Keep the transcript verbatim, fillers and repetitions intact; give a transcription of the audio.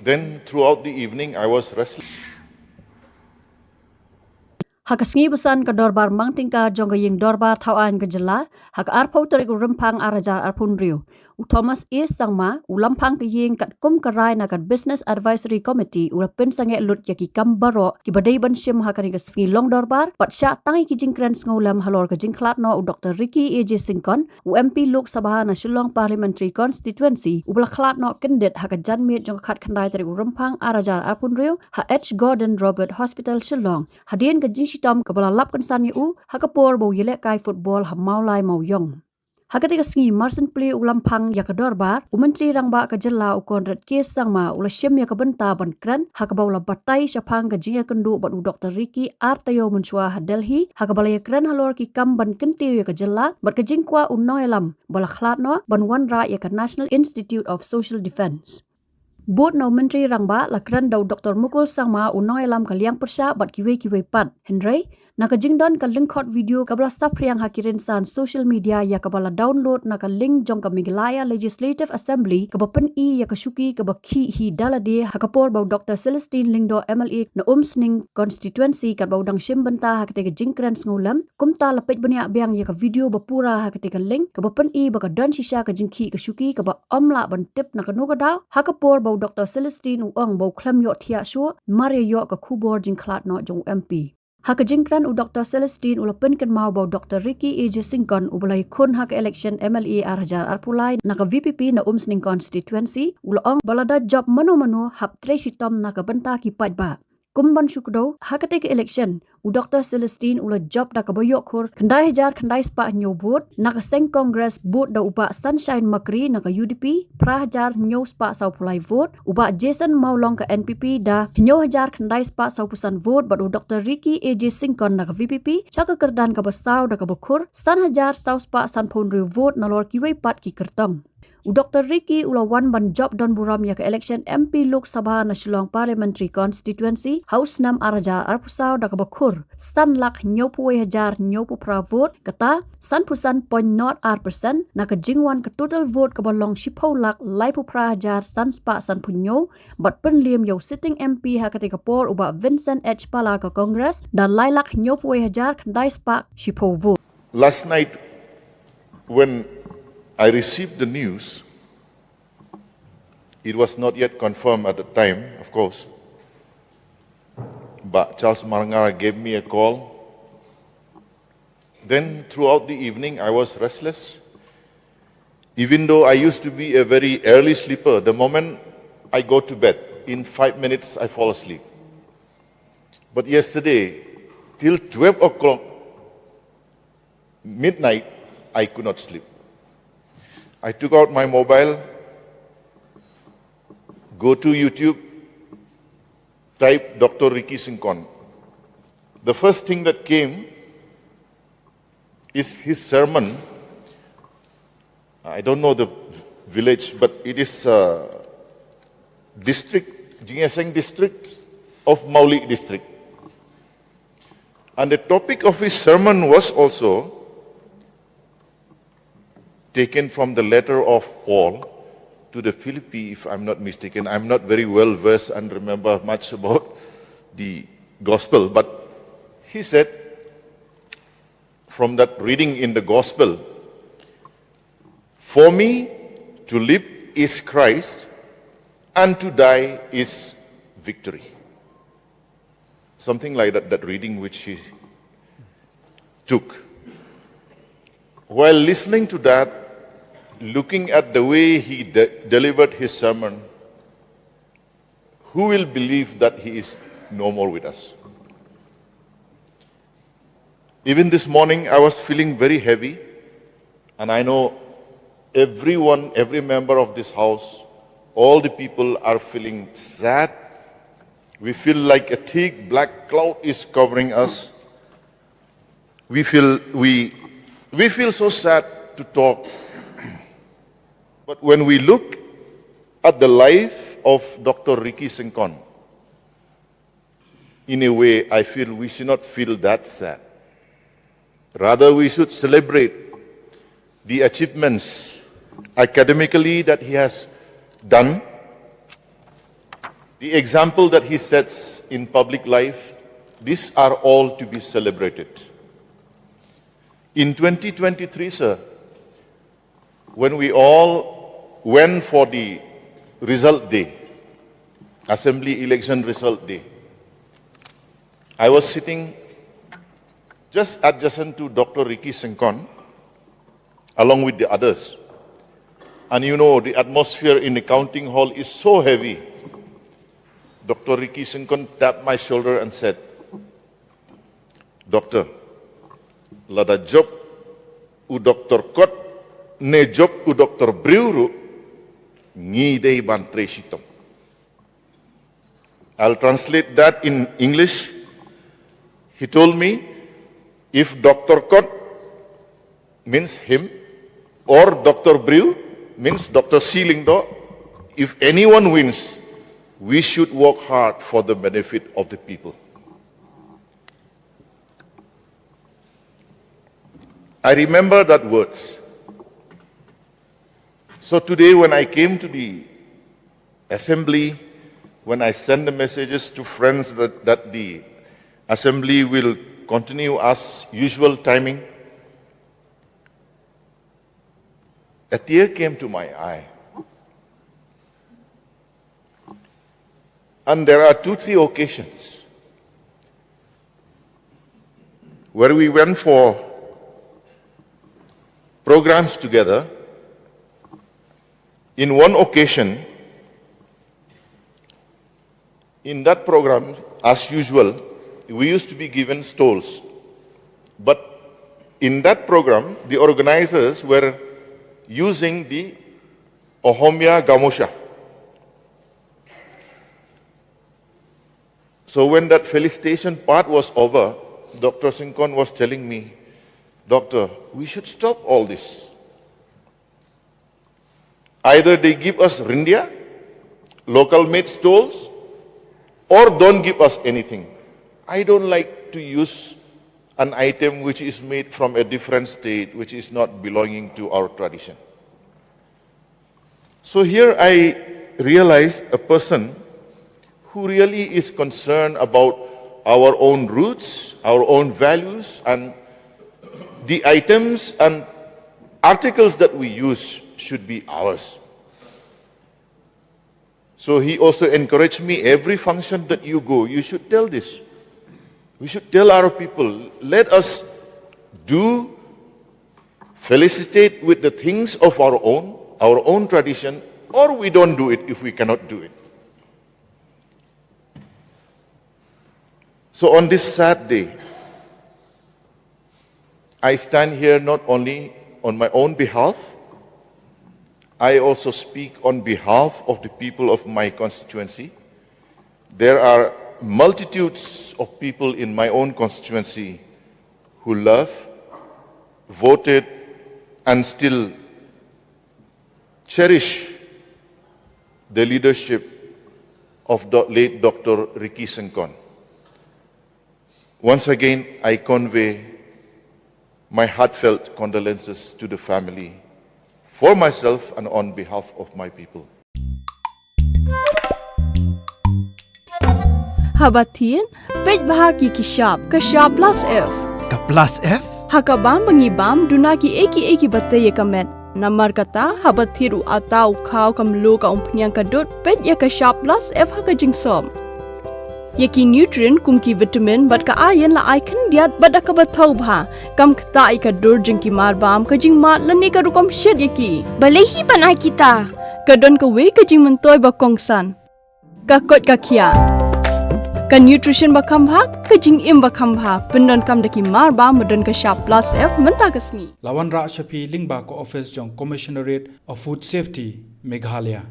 Then throughout the evening, I was restless. Ha ka sngi ba san ka dorbar mang tyngka jong ka ïing dorbar thaw aiñ ka jylla, ha ka arphew tarik u Rymphang ar hajar arphew hynriew, u Thomas A Sangma, u lamphang ka ïing katkum ka rai na ka Business Advisory Committee, u la pynsangeh lut ïa ki kam baroh kiba dei ban shim ha kane ka sngi long dorbar, bad shah tang ïa ki jingkren sngewlem halor ka jingkhlad noh u Doctor Ricky A J Syngkon, u M P Lok Sabha na Shillong Parliamentary Constituency, uba la khlad noh kyndit ha ka janmiet jong ka khatkhyndai tarik u Rymphang ar hajar arphew hynriew, ha H Gordon Roberts Hospital Shillong, hadien ka jingshitom kaba la lap kynsan ïa u ha ka por ba u ïalehkai football ha Mawlai Mawiong. Ha katei ka sngi, mar syn plie u lamphang ïa ka dorbar, u Myntri Rangbah ka jylla u Conrad K Sangma u la shim ïa ka bynta ban kren, ha kaba u la batai shaphang ka jingïakynduh bad u Doctor Ricky ar taïew mynshuwa ha Delhi, ha kaba la ïakren halor ki kam ban kyntiew ïa ka jylla bad ka jingkwah u nongïalam ba la khlad noh ban wanrah ïa ka National Institute of Social Defence. Bud na u Myntri Rangbah la kren da u Doctor Mukul Sangma u nongïalam ka liang pyrshah bad kiwei kiwei pat. Hynrei na ka jingdon ka lyngkhot video kaba la saphriang ha ki rynsan social media ïa kaba la download na ka link jong ka Meghalaya Legislative Assembly kaba pyni ïa ka shuki kaba khih hi da lade ha ka por ba u Doctor Celestine Lyngdoh M L A na Umsning Constituency katba u dang shim bynta ha katei ka jingkren sngewlem, kumta la peit bniah biang ïa ka video ba pura ha katei ka link kaba pyni ba ka don shisha ka jingkhih ka shuki kaba ym lah ban tip na kano ka daw, ha ka por ba u Doctor Celestine u ong ba u khlem ïohthiah shuh mar ïa ïoh ka khubor jingkhlad noh jong u M P. Ha ka jingkren u Doctor Celestine u la pynkynmaw ba u Doctor Ricky A J Syngkon uba la ïakhun ha ka election M L A ar hajar arphew lai na ka V P P na Umsning Constituency, u la ong ba lada jop mano mano hap trei shitom na ka bynta ki paidbah. Kum ban shu kdew, ha katei ka election, u Doctor Celestine u la jop da kaba ïoh khur khyndai hajar khyndai spah hynñiew vote, na ka seng Congress bud da u Bah Sunshine Makri na ka U D P, phra hajar hynñiew spah sawphew lai vote, u Bah Jason Mawlong ka N P P da hynñiew hajar khyndai spah sawphew san vote, bad u Doctor Ricky A J Syngkon na ka V P P sha ka kyrdan kaba saw da kaba khur san hajar saw spah sanphew hynriew vote nalor kiwei pat ki kyrtong. U Doctor Ricky u la wan ban jop don burom ïa ka election M P Lok Sabha na Shillong Parliamentary Constituency ha u snem ar hajar arphew saw da kaba khur san lak hynñiewphew wei hajar hynñiewphew phra vote, kata sanphew san point nought ar percent na ka jingwan ka total vote kaba long shiphew lak laiphew phra hajar san spah sanphew hynñiew, bad pynliem ïa u sitting M P ha katei ka por u Bah Vincent H Pala ka Congress da lai lak hynñiewphew wei hajar khyndai spah shiphew vote. Last night, when I received the news, it was not yet confirmed at the time, of course, but Charles Marngar gave me a call. Then, throughout the evening, I was restless. Even though I used to be a very early sleeper, the moment I go to bed, in five minutes, I fall asleep. But yesterday, till twelve o'clock, midnight, I could not sleep. I took out my mobile, go to YouTube, type Doctor Ricky Syngkon. The first thing that came is his sermon. I don't know the village, but it is, uh, district, Jingïaseng district of Mawlih district. And the topic of his sermon was also taken from the letter of Paul to the Philippi, if I'm not mistaken. I'm not very well versed and remember much about the gospel, but he said, from that reading in the gospel, "For me, to live is Christ, and to die is victory." Something like that, that reading which he took. While listening to that, looking at the way he de- delivered his sermon, who will believe that he is no more with us? Even this morning, I was feeling very heavy, and I know everyone, every member of this house, all the people are feeling sad. We feel like a thick black cloud is covering us. We feel, we, we feel so sad to talk. But when we look at the life of Doctor Ricky Syngkon, in a way, I feel we should not feel that sad. Rather, we should celebrate the achievements academically that he has done, The example that he sets in public life, these are all to be celebrated. In twenty twenty-three, sir, when we all went for the result day, assembly election result day, I was sitting just adjacent to Doctor Ricky Syngkon, along with the others. And you know, the atmosphere in the counting hall is so heavy. Doctor Ricky Syngkon tapped my shoulder and said, "Doctor, lada jop u doktor kot ne jop u doktor briew ruh, ngi dei ban trei shitom." I'll translate that in English. He told me, if Doctor Kot means him, or Doctor Briew means Doctor C. Lyngdoh, if anyone wins, we should work hard for the benefit of the people. I remember that words. So today, when I came to the assembly, when I sent the messages to friends that, that the assembly will continue as usual timing, a tear came to my eye. And there are two, three occasions where we went for programs together. In one occasion, in that program, as usual, we used to be given stoles. But in that program, the organizers were using the Ohomia Gamocha. So when that felicitation part was over, Doctor Syngkon was telling me, "Doctor, we should stop all this. Either they give us rindia, local made stoles, or don't give us anything. I don't like to use an item which is made from a different state, which is not belonging to our tradition." So here I realized a person who really is concerned about our own roots, our own values, and the items and articles that we use should be ours. So he also encouraged me, every function that you go, you should tell this. We should tell our people, let us do, felicitate with the things of our own, our own tradition, or we don't do it if we cannot do it. So on this sad day, I stand here not only on my own behalf, I also speak on behalf of the people of my constituency. There are multitudes of people in my own constituency who love, voted, and still cherish the leadership of the late Doctor Ricky Syngkon. Once again, I convey my heartfelt condolences to the family, for myself and on behalf of my people. Haba thied, peit bha ki ki shap, ka shap plus F. Ka plus F? Ha ka bam ba ngi bam, duna ki ei ki ei ki ba tei ïa ka met. Namar kata, haba thied u ata, u khaw, ka mluh, ka umphniang, ka dud, peit ïa ka shap plus F ha ka jingsop. Ïa ki nutrient kum ki vitamin bad ka iron la ai khyndiat bad da kaba thaw bha. Kam ktah ïa ka dur jong ki mar bam, ka jingmad lane ka rukom shet ïa ki. Balei hi ban ai kita? Ka don kawei ka jingmyntoi ba kongsan. Ka koit ka khiah. Ka nutrition ba kham bha, ka jingim ba kham bha. Pyndonkam da ki mar bam ba don ka shap plus F mynta ka sngi. La wanrah sha phi lyngba ka office jong Commissionerate of Food Safety, Meghalaya.